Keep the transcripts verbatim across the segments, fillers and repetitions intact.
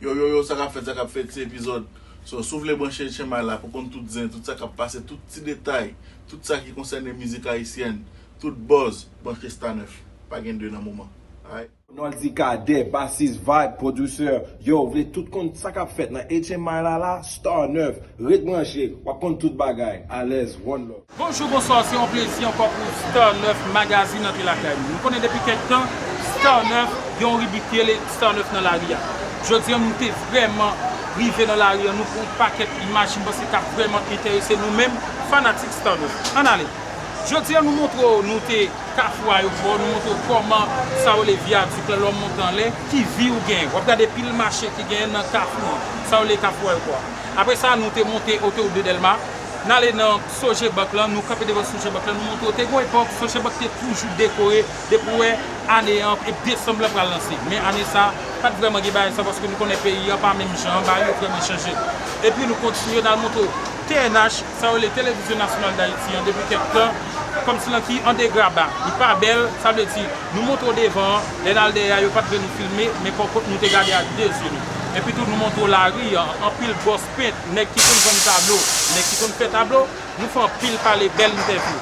Yo, yo, yo, sa k ap fèt, sa k ap fèt, se epizòd. So, si w vle branche H M I la pou konn tout zen, tout sa k ap pase, tout ti detay, tout sa ki konsène mizik ayisyèn, tout buzz, branche Star nèf. Pa gen de nan moman. Alright? Noldy Cadet, basis, vibe, producer. Yo, vle tout konn sa k ap fèt nan H M I la la, Star nèf. Ret branche, w ap konn tout bagay. Alèz, one love. Bonjou, bonswa, se yon plezi ankò pou Star nèf Magazine antre lakay nou. Nou konnen depi kèk tan, Star nèf gen yon ribrik ki rele Star nèf nan lari a. Jodi a, nou te vrèman rive nan lari a, nou pran yon pakèt imaj, m panse k ap vrèman enterese nou menm, fanatik Star nèf. Ann ale! Jodi a, nou montre w, nou te Kafou Ayewopò, nou montre w kòman sa yo rele vyadik la, lè w monte anlè, ki vi ou gen. W ap gade pil mache ki genyen nan kafou an, sa yo rele Kafou Ayewopò a. Apre sa, nou te monte otowout de Dèlma, n ale nan Sogebank lan, nou kanpe devan Sogebank lan, nou montre w te gon epòk, Sogebank te toujou dekore, depi w wè ane an, e desanm lan pral lanse. Men ane sa, pa t vrèman gen bagay sa, paske nou konnen peyi an pa menm jan, bagay yo vrèman chanje. Epi nou kontinye, n al montre w T N H, sa yo rele Televizyon Nasyonal Dayiti an, depi kèk tan, kòmsi lan ki an degraba, li pa bèl, sa vle di, nou montre w devan an, lè n al dèyè a, yo pa t vle nou filme, men pòkont nou te gade ak de zye nou. Epi tou, nou montre w lari an, anpil bòs pent, nèg ki konn vann tablo, nèg ki konn fè tablo, nou fè anpil pale, bèl entèvyou.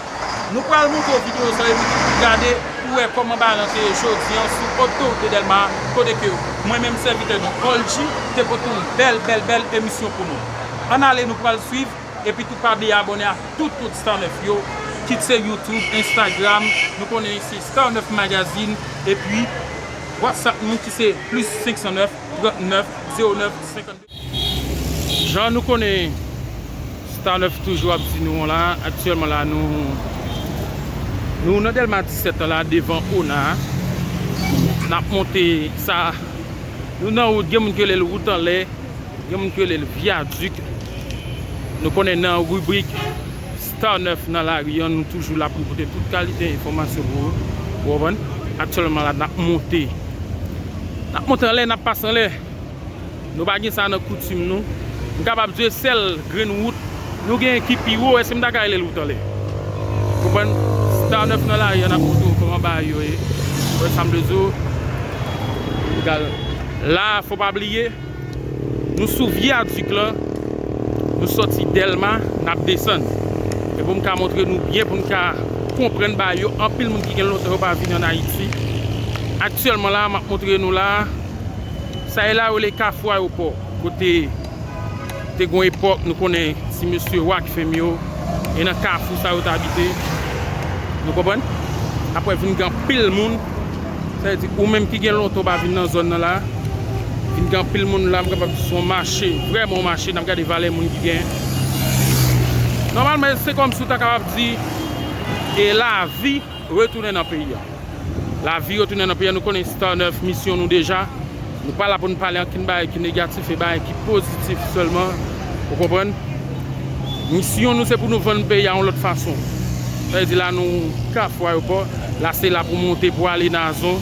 Nou pral montre w videyo sa epi tou pou gade, pou wè kòman bagay lan te ye jodi an sou otowout de Dèlma, kote ke mwen menm sèvitè nou, Oldji, te pote yon bèl, bèl, bèl emisyon pou nou. Ann ale, nou pral swiv, epi tou pa bliye abòne ak tout kont Star nèf yo, kit se YouTube, Instagram, nou konnen se Star nèf Magazine, epi WhatsApp nou ki se plis senk san nèf, trant nèf, zewo nèf, senkannde. Jan nou konnen, Star nèf toujou ap di nou la, aktyèlman la, nou, nou nan Dèlma disèt an la, devan ona a. N ap monte sa, nou nan wout, gen moun ki rele l wout anlè, gen moun ki rele l vyadik. Nou konnen nan ribrik Star nèf nan lari an, nou toujou la pou nou pote tout kalite enfòmasyon pou ou. Ou konprann? Aktyèlman la, n ap monte. N ap monte anlè, n ap pase anlè. Nou pa gen sa nan koutim nou. M kapab di sèl grenn wout nou gen ki pi wo, èske m ta ka rele l wout anlè? Konprann? Star nèf nan lari an, n ap montre w kòman bagay yo ye. Ou wè sa m vle di w? Egal. La, fò pa bliye, nou sou vyadik lan, nou sòti Dèlma, n ap desann. E pou m ka montre nou byen, pou n ka konprann bagay yo, anpil moun ki gen lontan yo pa vini ann Ayiti. Aktyèlman la, m ap montre nou la, sa e la yo rele Kafou Ayewopò, kote te gon epòk, nou konnen ti mesye Rock Fame yo, e nan kafou sa yo t abite. Nou konprann? Apre vin gen anpil moun, sa vle di ou menm ki gen lontan ou pa vin nan zòn nan la, vin gen anpil moun la, m kapab di se yon mache, vrèman yon mache, n ap gade valè moun ki gen. Nòmalman, se kòmsi w ta kapab di, e lavi retounen nan peyi a. Lavi retounen nan peyi a, nou konnen Star nèf, misyon nou deja. Nou pa la pou n pale ankenn bagay ki negatif, e bagay ki pozitif sèlman. Ou konprann? Misyon nou se pou nou vann peyi a yon lòt fason. Sa vle di la nou Kafou Ayewopò, la se la pou monte pou ale Nazon.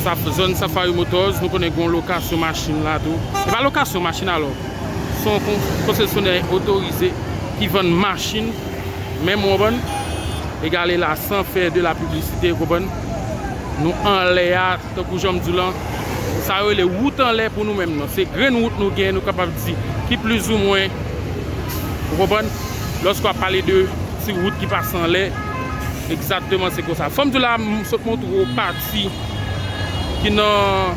Sa, zòn Safari Motors, nou konnen gen yon lokasyon machin la tou. Se pa lokasyon machin alò. Se yon kon-, konsesyonè otorize ki vann machin. Men m konprann, egale la, san fè de la piblisite, ou konprann? Nou anlè a, tankou jan m di w lan, sa yo rele wout anlè pou nou menm nan. Se grenn wout nou gen, nou kapab di, ki plizoumwen, ou konprann? Lòske w ap pale de ti wout ki pase anlè, egzakteman se konsa. Fò m di w la, m sot montre w pati ki nan,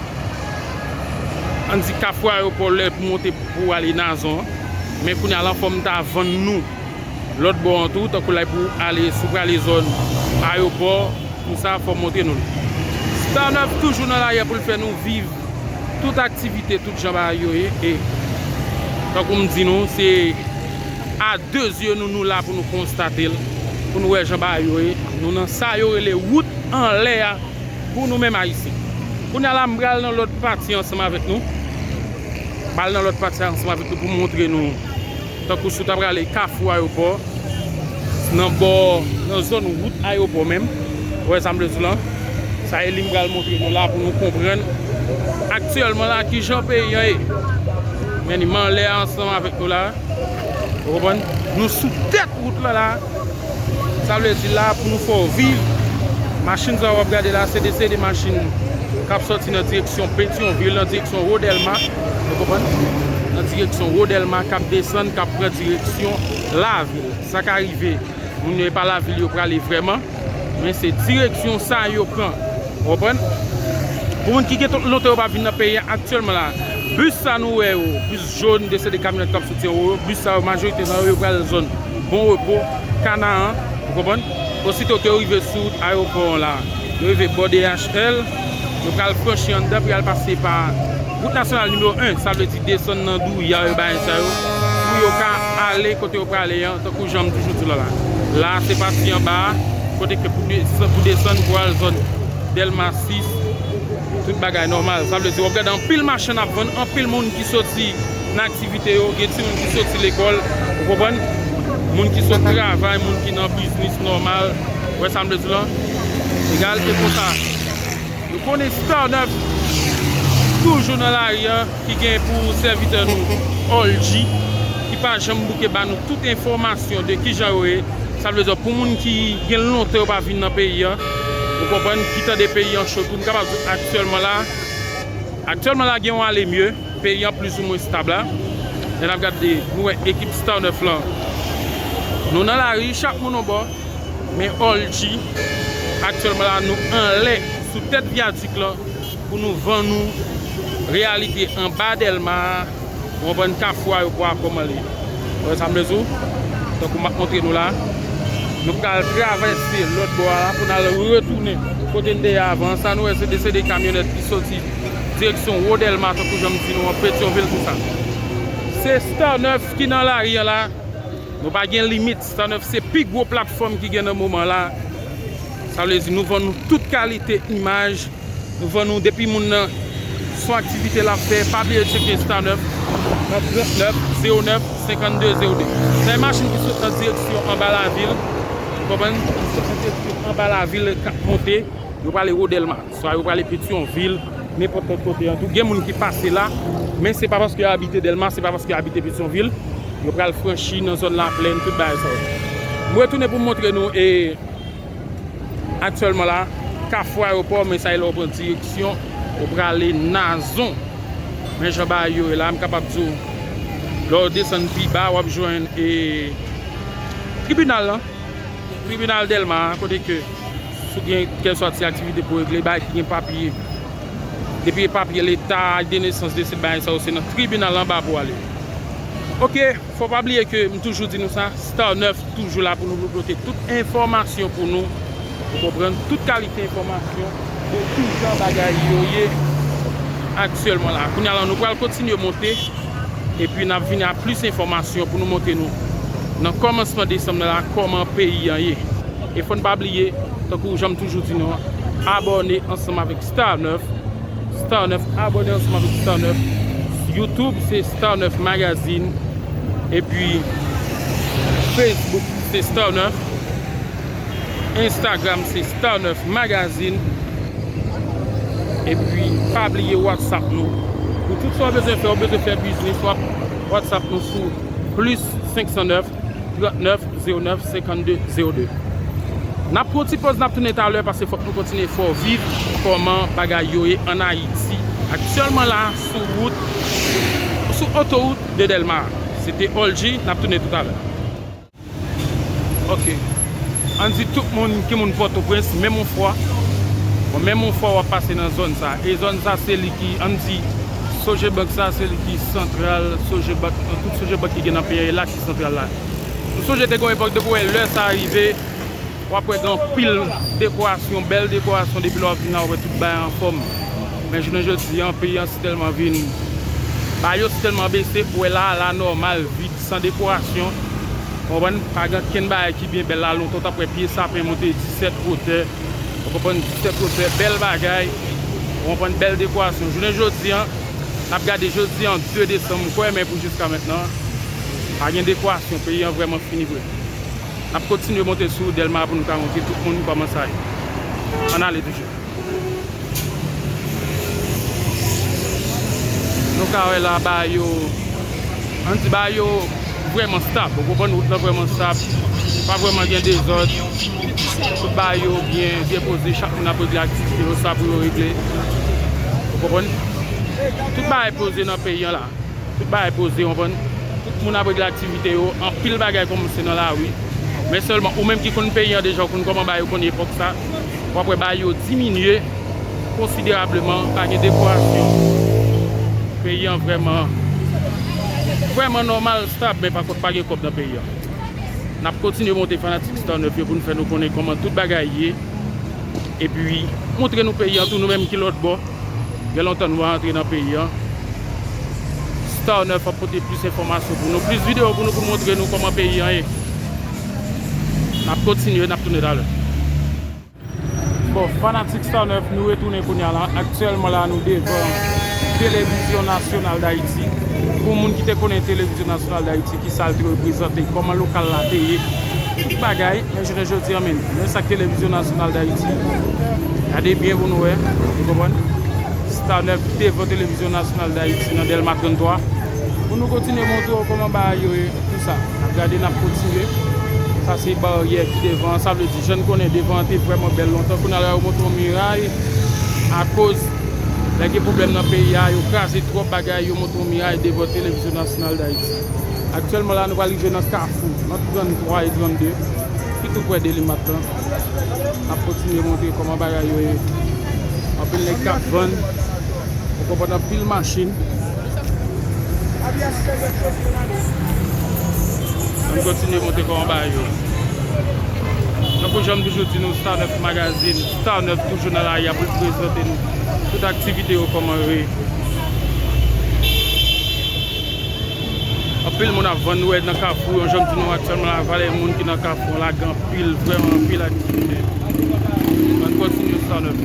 ann di, Kafou Ayewopò lè pou monte pou ale Nazon an. Men kounye a la, fò m ta vann nou lòt bò an tou, tankou la pou ale, si w prale zòn ayewopò, konsa fò m montre nou l. Star nèf toujou nan lari a pou l fè nou viv tout aktivite, tout jan bagay yo ye. E tankou m di nou, se a de zye nou, nou la pou nou konstate l, pou nou wè jan bagay yo ye. Nou nan sa yo rele wout anlè a, pou nou menm Ayisyen. Kounye a la, m pral nan lòt pati ansanm avèk nou. M pral nan lòt pati ansanm avèk nou pou montre nou. Tankou si w ta prale Kafou Ayewopò, nan bò, nan zòn wout ayewopò menm. Ou wè sa m vle di w lan? Sa e li m pral montre nou la pou nou konprann aktyèlman la kijan peyi an ye. Men li m anlè ansanm avèk nou la. Ou konprann? Nou sou tèt wout lan la. Sa vle di la pou nou fè w viv. Machin sa w ap gade la, se de, se de machin k ap sòti nan direksyon Petyonvil, nan direksyon Rodèlma. Ou konprann? Nan direksyon Wo Dèlma k ap desann, k ap pran direksyon lavil. Sa ka rive, moun yo e pa lavil yo prale vrèman, men se direksyon sa yo pran. Ou konprann? Pou moun ki gen lontan yo pa vin nan peyi a, aktyèlman la, bis sa nou wè yo, bis jòn, de se de kamyonèt k ap soti anwo yo, bis sa yo, majorite nan yo, yo pral zòn Bon Repo, Kanaan, ou konprann? Osito ke yo rive sou wout ayewopò an la, yo rive bò D H L, yo pral franchi anndan pou y al pase pa wout nasyonal nimewo en, sa vle di desann nan Douya yo, bagay sa yo, pou yo ka ale kote yo prale an, tankou jan m toujou di w la la. La, se pati anba a, kote ke pou desann, pou desann, pou al zòn Dèlma sis, tout bagay nòmal. Sa vle di, w ap gade anpil machann ap vann, anpil moun ki soti nan aktivite yo, gen timoun ki soti lekòl, ou konprann? Moun ki sot travay, moun ki nan biznis nòmal. Ou wè sa m vle di w lan? Egal, e konsa. Nou konnen Star nèf toujou nan lari an, ki gen pou sèvitè nou, Orlji, ki pa janm bouke ba nou tout enfòmasyon de kijan yo ye. Sa vle di, pou moun ki gen lontan yo pa vin nan peyi an, ou konprann, ki tande peyi an cho tou, m kapab di aktyèlman la, aktyèlman la gen yon ale mye, peyi an plizoumwen stab la. Lè n ap gade, nou wè ekip Star nèf lan, nou nan lari, chak moun yon bò, men Orlji, aktyèlman la, nou anlè, sou tèt vyadik lan, pou nou vann ou reyalite anba Dèlma a, ou konprann, Kafou Ayewopò a kòman l ye. Ou wè sa m vle di w? Tankou m ap montre nou la, nou pral travèse lòt bò a la pou n al retounen kote n te ye avan. Sa nou wè se de, se de kamyonèt ki soti direksyon Wo Dèlma, tankou jan m di nou an, Petyonvil, tou sa. Se Star nèf ki nan lari an la. Nou pa gen limit. Star nèf se pi gwo platfòm ki gen nan moman la. Sa vle di nou vann nou tout kalite imaj. Nou vann nou depi moun nan se yon aktivite l ap fè. Pa bliye tcheke Star nèf nan trannèf zewo nèf senkannde zewo de. Sa e machin ki sot nan direksyon anba lavil. Ou konprann? Ki sot nan direksyon anba lavil k ap monte. Yo prale Wo Dèlma. Swa yo prale Petyonvil, nenpòt lòt kote an tou. Gen moun ki pase la, men se pa paske yo abite Dèlma, se pa paske yo abite Petyonvil. Yo pral franchi nan zòn Laplèn, tout bagay sa yo. M retounen pou m montre nou, e, aktyèlman la, Kafou Ayewopò, men sa e lè w pran direksyon, ou prale Nazon. Men jan bagay yo ye la, m kapab di w, lè w desann pi ba, w ap jwenn, e, tribinal lan. Tribinal Dèlma a, kote ke si w gen kèlswa ti aktivite pou w regle, bagay ki gen papye, depi e papye leta, ak de nesans, de se bagay sa yo, se nan tribinal anba pou w ale. Oke, fò pa bliye ke m toujou di nou sa, Star nèf toujou la pou nou pote tout enfòmasyon pou nou, ou konprann, tout kalite enfòmasyon de kijan bagay yo ye aktyèlman la. Kounye a la, nou pral kontinye monte. Epi n ap vini ak plis enfòmasyon pou nou montre nou nan kòmansman desanm nan la kòman peyi an ye. E fò n pa bliye, tankou jan m toujou di nou an, abòne ansanm avèk Star nèf. Star nèf, abòne ansanm avèk Star nèf. YouTube se Star nèf Magazine. Epi Facebook se Star nèf. Instagram se Star nèf Magazine. Epi pa bliye WhatsApp nou. Pou tout sa w bezwen fè, w bezwen fè biznis, w ap WhatsApp nou sou plis senk san nèf, trannèf, zewo nèf, senkannde, zewo de. N ap pran yon ti pòz, n ap tounen talè, paske fòk nou kontinye fè w viv kòman bagay yo ye ann Ayiti. Aktyèlman la, sou wout, sou otowout de Dèlma. Se te Orlji, n ap tounen toutalè. Ok. Ann di tout moun ki moun Pòtoprens, menm yon fwa. Bon, menm yon fwa w ap pase nan zòn sa. E zòn sa, se li ki, ann di, Sogebank sa, se li ki santral, Sogebank, nan tout Sogebank ki gen nan peyi a, e la ki santral la. M sonje te gen yon epòk, depi w wè lè sa rive, w ap wè gen anpil dekorasyon, bèl dekorasyon, depi lè w ap vin la, w ap wè tout bagay anfòm. Men jounen jodi a, peyi an si tèlman vin, bagay yo si tèlman bese, ou wè la, la nòmal, vid, san dekorasyon. Ou konprann? Pa gen kenn bagay ki byen bèl la. Lontan, w t ap wè pye sapen monte disèt wotè. Ou konprann? Disèt wotè, bèl bagay. Ou konprann? Bèl dekorasyon. Jounen jodi a, n ap gade jodi a, de desanm, kwè, men pou jiska mentnan, pa gen dekorasyon. Peyi an vrèman fini vre. N ap kontinye monte sou Dèlma pou nou ka montre tout moun kòman sa ye. Ann ale toujou. Nou ka wè la, bagay yo, ann di bagay yo vrèman stab. Ou konprann, wout lan vrèman stab. Pa vrèman gen dezòd. Tout bagay yo byen, byen poze. Chak moun ap regle aktivite yo, sa pou yo regle. Ou konprann? Tout bagay poze nan peyi an la. Tout bagay poze, w konprann? Tout moun ap regle aktivite yo. Anpil bagay kòmanse nan lari. Men sèlman, ou menm ki konn peyi an deja, ou konn kòman bagay yo konn ye epòk sa. W ap wè bagay yo diminye konsiderableman. Pa gen dekorasyon. Peyi an vrèman, vrèman nòmal, stab, men pa kont pa gen kòb nan peyi an. N ap kontinye montre fanatik Star nèf yo pou n fè nou konnen kòman tout bagay ye. Epi, montre nou peyi an tou, nou menm ki lòt bò. Gen lontan nou pa antre nan peyi an. Star nèf ap pote plis enfòmasyon pou nou, plis videyo pou nou, pou nou montre nou kòman peyi an ye. N ap kontinye, n ap tounen talè. Bon, fanatik Star nèf, nou retounen kounye a la. Aktyèlman la, nou devan Televizyon Nasyonal Dayiti. Pou moun ki te konnen Televizyon Nasyonal Dayiti, ki sa l te reprezante, kòman lokal la te ye, tout bagay, men jounen jodi a, men, men sa k Televizyon Nasyonal Dayiti. Gade byen pou nou wè, nou konprann? Star nèf devan Televizyon Nasyonal Dayiti nan Dèlma trannntwa. Pou nou kontinye montre w kòman bagay yo ye, tout sa. N ap gade, n ap kontinye. Sa se baryè ki devan an, sa vle di, jan n konnen devan an te vrèman bèl lontan. Kounye a la, yo monte yon miray akoz lè gen pwoblèm nan peyi a, yo kraze twòp bagay, yo monte yon miray devan Televizyon Nasyonal Dayiti. Aktyèlman la, nou pral rive nan kafou ant trannntwa e trannde, ki tou prè Delimat lan. N ap kontinye montre kòman bagay yo ye. Anpil nèg k ap vann. Ou konprann, anpil machin. Ann kontinye montre kòman bagay yo. Tankou jan m toujou di nou, Star nèf Magazine, Star nèf toujou nan lari a pou l prezante nou tout aktivite yo kòman yo ye. Anpil moun ap vann, nou wè nan Kafou, yon jan m di nou aktyèlman la, valè moun ki nan Kafou an la, gen anpil, vrèman anpil aktivite. Ann kontinye Star nèf.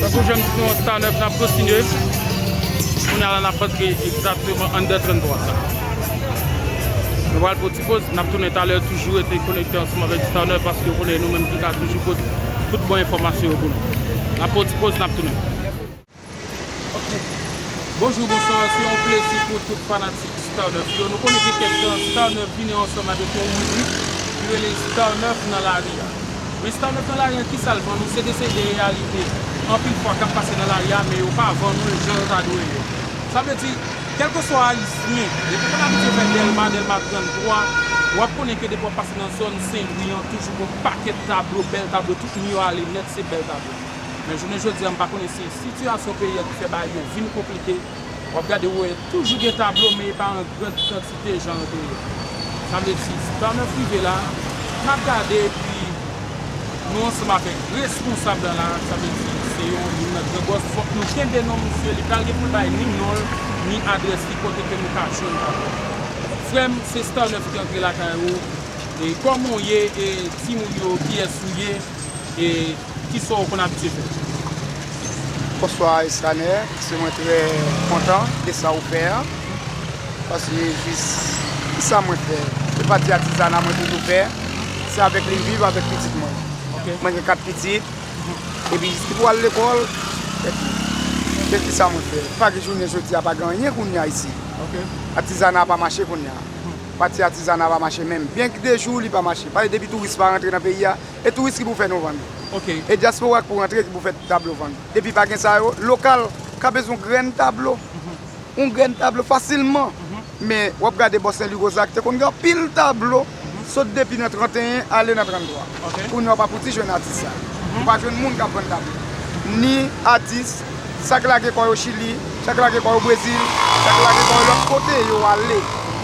Tankou jan m di nou, Star nèf, n ap kontinye. Kounye a la, n ap antre egzakteman anndan trannntwa sa. Nou pral pran ti poz, n ap tounen talè, toujou rete konekte ansanm avèk Star nèf, paske w konnen nou menm ki ka toujou pote tout bon enfòmasyon yo pou nou. N ap pran ti poz, n ap tounen. Ok. Bonjou, bonswa, se yon plezi pou tout fanatik Star nèf yo. Nou konnen gen kèk tan, Star nèf vini ansanm avèk yon ribrik ki rele Star nèf nan lari a. Men Star nèf nan lari a, kisa l vann nou? Se de, se de reyalite. Anpil fwa k ap pase nan lari a, men yo pa vann nou l jan yo ta dwe ye. Sa vle di, kèlkeswa Ayisyen, depi w konn abitye fè Dèlma, Dèlma trannntwa, w ap konnen ke depi w ap pase nan zòn Senlwi an, toujou gen yon pakèt tablo, bèl tablo, tout mi yo ale nèt, se bèl tablo. Men jounen jodi a, m pa konnen si sitiyasyon peyi a ki fè bagay yo vin konplike. W ap gade, w wè toujou gen tablo, men e pa an gran kantite jan yo te ye. Sa vle di, tan n ap rive la, n ap gade, epi nou ansanm avèk responsab la la, sa vle di, se yon, youn nan gran bòs, fòk nou kenbe non misye, li pral gen pou l bay ni non l, ni adrès li, kote ke nou ka jwenn tablo. Frè m, se Star nèf ki antre lakay ou, e kòman w ye, e di moun yo kiyès ou ye, e kisa w konn abitye fè? Bonswa, Star nèf. Se mwen trè kontan de sa ou fè a. Paske jis, ki sa mwen fè? Se pati atizana mwen toujou fè. Se avèk li m viv, avèk pitit mwen. Ok. Mwen gen kat pitit. Epi jis ki pou al lekòl, epi, men ki sa mwen fè? Pa gen jounen jodi a, pa gen anyen kounye a isi. Ok. Atizana pa mache kounye a. Pati atizana pa mache menm. Byen ki de jou li pa mache. Pale depi touris pa rantre nan peyi a, e touris ki pou fè nou vann. Ok. E dyaspora ki pou rantre, ki pou fè tablo vann. Depi pa gen sa yo, lokal ka bezwen grenn tablo. Yon grenn tablo fasilman. Men w ap gade bò Senlwi Gozak te konn gen anpil tablo, sot depi nan trannteyen ale nan tranntwa. Ok. Kounye a w pa fouti jwenn atis sa. Ou pa jwenn moun k ap vann tablo. Ni atis, sa k lage kò yo Chili, sa k lage kò yo Brezil, sa k lage kò yo lòt kote yo ale.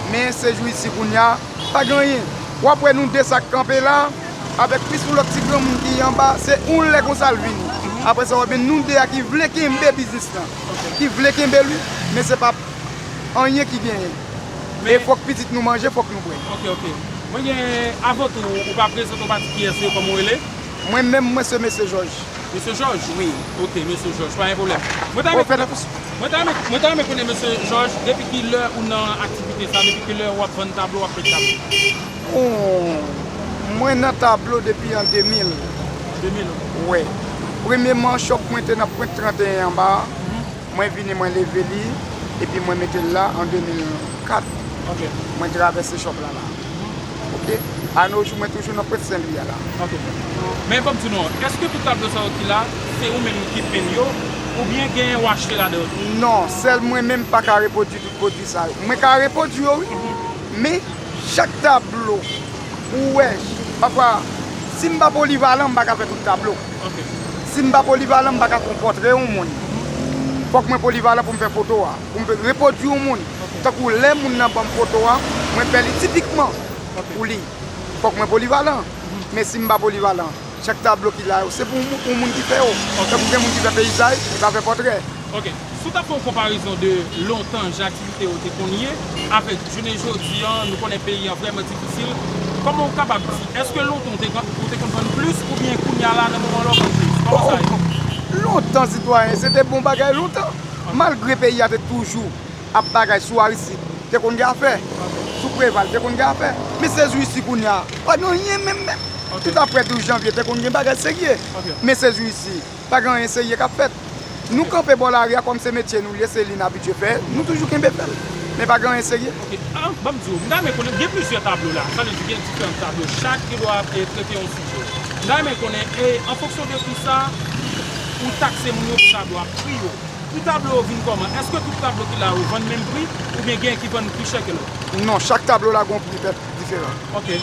Men se jou isi kounye a, pa gen anyen. W ap wè nou de sa k kanpe la, avèk plis yon lòt ti granmoun ki anba, se yon lè konsa l vini. Apre sa, w ap jwenn nou de a ki vle kenbe biznis lan, ki vle kenbe l, wi, men se pa anyen ki genyen. E fòk pitit nou manje, fòk nou bwè. Ok, ok. Mwen gen, avan tou, ou pa prezante w pa di kiyès ou ye, kòman w rele? Mwen menm, mwen se Mesye Jòj. Mesye Jòj? Wi. Ok, Mesye Jòj, pa gen pwoblèm. Mwen ta renmen konnen, mwen ta renmen, mwen ta renmen konnen, Mesye Jòj, depi ki lè ou nan aktivite sa, depi ki lè w ap vann tablo, w ap fè tablo? Bon, mwen nan tablo depi an de mil. De mil? Wi. Premyeman, chòp mwen te nan pwent trannteyen anba a. Mwen vini, mwen leve li, epi mwen mete l la an de mil kat. Ok. Mwen travèse chòp la la. Ok? Anojou, mwen toujou nan pwent Senlwi a la. Ok. Men ban m di w non, èske tout tablo sa yo ki la, se ou menm ki penn yo, oubyen genyen ou achte ladan yo tou? Non, sèl mwen menm pa ka repwodui tout pwodui sa yo. Mwen ka repwodui yo, wi. Men, chak tablo, ou wè, pafwa, si m pa polivalan, m pa ka fè tout tablo. Ok. Si m pa polivalan, m pa ka fè yon pòtre yon moun. Fòk mwen polivalan pou m fè foto a, pou m repwodui yon moun. Ok. Tankou lè moun nan ban m foto a, mwen fè li tipikman pou li. Fòk mwen polivalan. Men si m pa polivalan, chak tablo ki la yo, se pou yon, yon moun ki fè yo. Ok. Tankou gen moun ki fè peyizaj, li pa fè pòtre. Ok. Si w ta fè yon konparezon de lontan, jan aktivite yo te konn ye, avèk jounen jodi an, nou konnen peyi an vrèman difisil. Kòman w kapab di, èske lontan w te, ou te konn vann plis, oubyen kounye a la, nan moman la, w vann plis? Kòman sa ye? Oh, lontan, sitwayen, se te bon bagay lontan. Ok. Malgre peyi a te toujou ap bagay sou Aristid, te konn gen afè. Ok. Sou Preval, te konn gen afè. Men sezou isi kounye a, pa gen anyen menm, menm. Ok. Tout aprè douz janvye, te konn gen bagay serye. Ok. Men sezou isi, pa gen anyen serye k ap fèt. Nou kanpe bò lari a kòm se metye nou l ye, se li n abitye fè, nou toujou kenbe fè l. Men pa gen anyen serye. Ok. Ah, ban m di w, m ta renmen konnen, gen plizyè tablo la. Sa vle di gen diferan tablo. Chak gen dwa, e, trete yon sijè. M ta renmen konnen, e, an fonksyon de kisa ou takse moun yo pou tablo a, pri yo. Pri tablo yo vin kòman? Èske tout tablo ki la yo vann menm pri, oubyen gen ki vann pi chè ke lòt? Non, chak tablo la gon pri pèp diferan. Ok.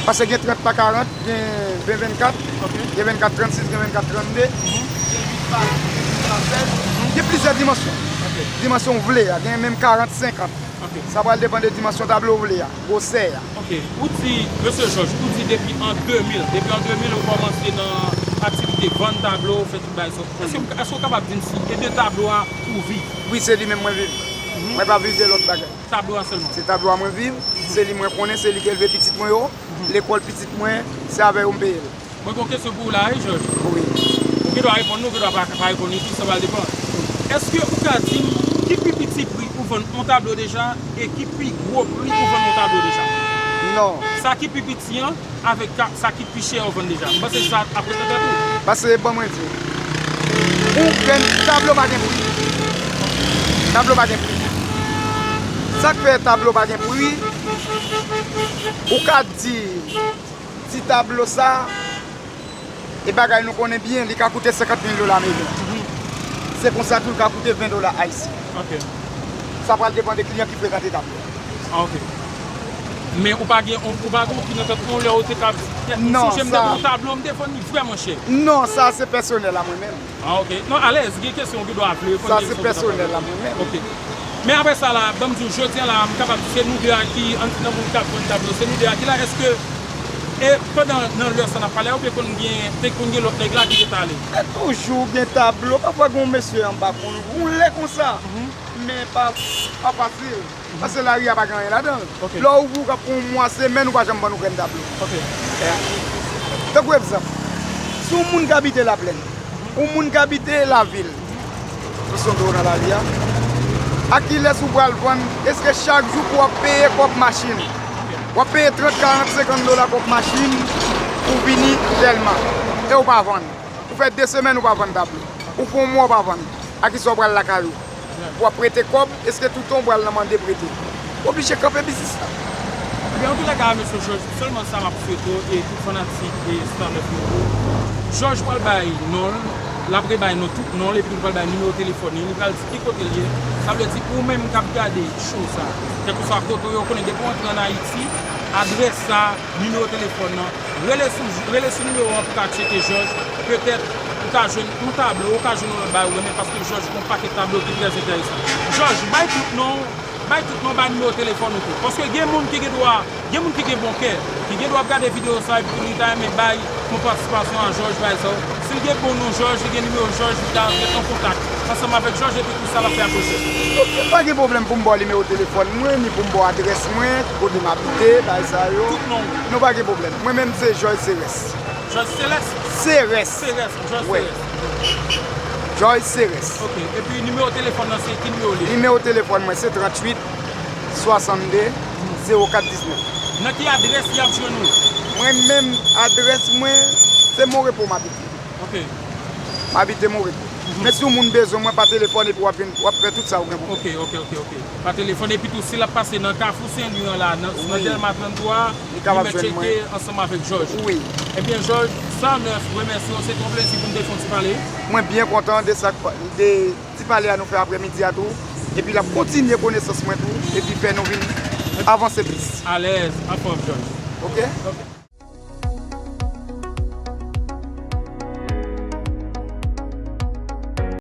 Paske gen trant pa karant, gen ven vennkat, ok, gen vennkat trannsis, gen vennkat trannde, mhm, gen uit pa, gen uit pa sèz, gen plizyè dimansyon. Ok. Dimansyon w vle a, gen menm karant senkant. Ok. Sa pral depann de dimansyon tablo w vle a, gwosè a. Ok. Ou di, Mesye Jòj, ou di depi an de mil, depi an de mil ou kòmanse nan aktivite vann tablo, fè tout bagay sa. Èske, èske w kapab di m si e de tablo a ou viv? Wi, se li menm mwen viv. Mhm. Mwen pa viv de lòt bagay. Tablo a sèlman? Se tablo a mwen viv, se li mwen konnen, se li ki elve pitit mwen yo, mhm, lekòl pitit mwen, se avè yo m peye l. Mwen gen yon kesyon pou ou la, wi, Jòj. Wi. Ou gen dwa reponn li, ou gen dwa pa, pa reponn li tou, sa pral depann. Èske ou ka di m ki pi piti pri ou vann yon tablo deja e ki pi gwo pri ou vann yon tablo deja? Non. Sa ki pi piti an, avèk ka-, sa ki pi chè ou vann deja. M panse sa ap ret nan tèt ou. Paske, ban mwen di w, yon grenn tablo pa gen pri. Tablo pa gen pri. Sa k fè tablo pa gen pri, ou ka di, ti tablo sa, e bagay nou konnen byen, li ka koute senkant mil dola ameriken. Mhm. Se konsa tou, li ka koute ven dola ayisyen. Ok. Sa pral depann de kliyan ki frekante tablo. Ah, ok. Men ou pa gen, ou, ou pa gen yon pri nan tèt ou, yon lè ou te ka, non, sonje m te sa, gen yon tablo, m te vann li vrèman chè. Non, sa se pèsonèl a mwen menm. Ah, ok. Non, alèz, gen kesyon ou gen dwa vle reponn, sa gen se kesyon ou gen dwa pa vle reponn. Pèsonèl a mwen menm. Ok. Men apre sa la, ban m di w, jodi a la, m kapab di se nou de a ki, ann di nan moun k ap vann tablo, se nou de a ki la. Èske, e pandan, nan lè sa n ap pale a, ou te konn gen, te konn gen lòt nèg la ki te ale? Te toujou gen tablo, pafwa gen yon mesye anba konn woule konsa. Mhm. Men pa, pa fasil. Paske lari a pa gen anyen ladan l. Ok. Lè w ouvri, w ka pran yon mwa, semèn, ou pa janm vann yon grenn tablo. Ok. Tankou egzanp, si yon moun k abite Laplèn, yon moun k abite lavil, ou sonje w nan lari a, a kilès ou pral vann? Èske chak jou pou w ap peye kòb machin? W ap peye trant, karant, senkant dola kòb machin pou w vini Dèlma, e w pa vann. Ou fè de semèn ou pa vann tablo. Ou fè yon mwa ou pa vann. A kisa w pral lakay ou? W ap prete kòb, èske toutan w pral nan mande prete? W oblije kanpe biznis la. Ebyen, antoulèka, mesye Jòj, sèlman sa m ap swete w e tout fanatik e Star F M yo, Jòj pral bay non l, l ap rebay non, tout non l, epi li pral bay nimewo telefòn li, li pral di ki kote l ye. Sa vle di, ou menm k ap gade show sa, kèlkeswa kote w ye, ou konnen depi w antre ann Ayiti, adrès sa, nimewo telefòn nan, rele sou, rele sou nimewo an pou ka tcheke Jòj. Petèt, ou ka jwenn yon tablo, ou ka jwenn yon lòt bagay ou renmen, paske Jòj gen yon pakèt tablo ki trè enteresan. Jòj, bay tout non w, Bay tout non, bay nimewo telefòn ou tou. Paske gen moun ki gen dwa, gen moun ki gen bon kè, ki gen dwa ap gade videyo sa epi tou li ta renmen bay yon patisipasyon a Jòj, bay sa yo. Si l gen bon non Jòj, li gen nimewo Jòj, li ta antre an kontak ansanm avèk Jòj epi tou sa l ap fè apreche. Ok, pa gen pwoblèm pou m ba w nimewo telefòn mwen, ni pou m ba w adrès mwen, ki kote m abite, bay sa yo. Tout non. Non, pa gen pwoblèm. Mwen menm se Jòj Serès. Jòj Serès? Serès. Serès, Jòj Serès. Jòj Serès. Ok, epi nimewo telefòn nan se ki nimewo li ye? Nimewo telefòn mwen se tranntuit swasannde zewo kat diznèf. Nan ki adrès y ap jwenn ou? Mwen menm, adrès mwen, se Mon Repos m abite. Ok. M abite Mon Repos. Men si yon moun bezwen mwen pa telefòn epi w ap jwenn, w ap fè tout sa ou gen pou fè. Ok, ok, ok, ok. Pa telefòn epi tou si l ap pase nan Kafou Sen Lwi an la, nan, nan Dèlma tranntwa, li mèt tcheke ansanm avèk Jòj. Wi. Ebyen Jòj, san nèf remèsye w, se te yon plezi pou n te fè yon ti pale. Mwen byen kontan de sa k pa, de ti pale a nou fè aprèmidi a tou. Epi l ap kontinye konesans mwen tou, epi fè nou vin avanse plis. Alèz, anfòm Jòj. Ok? Ok.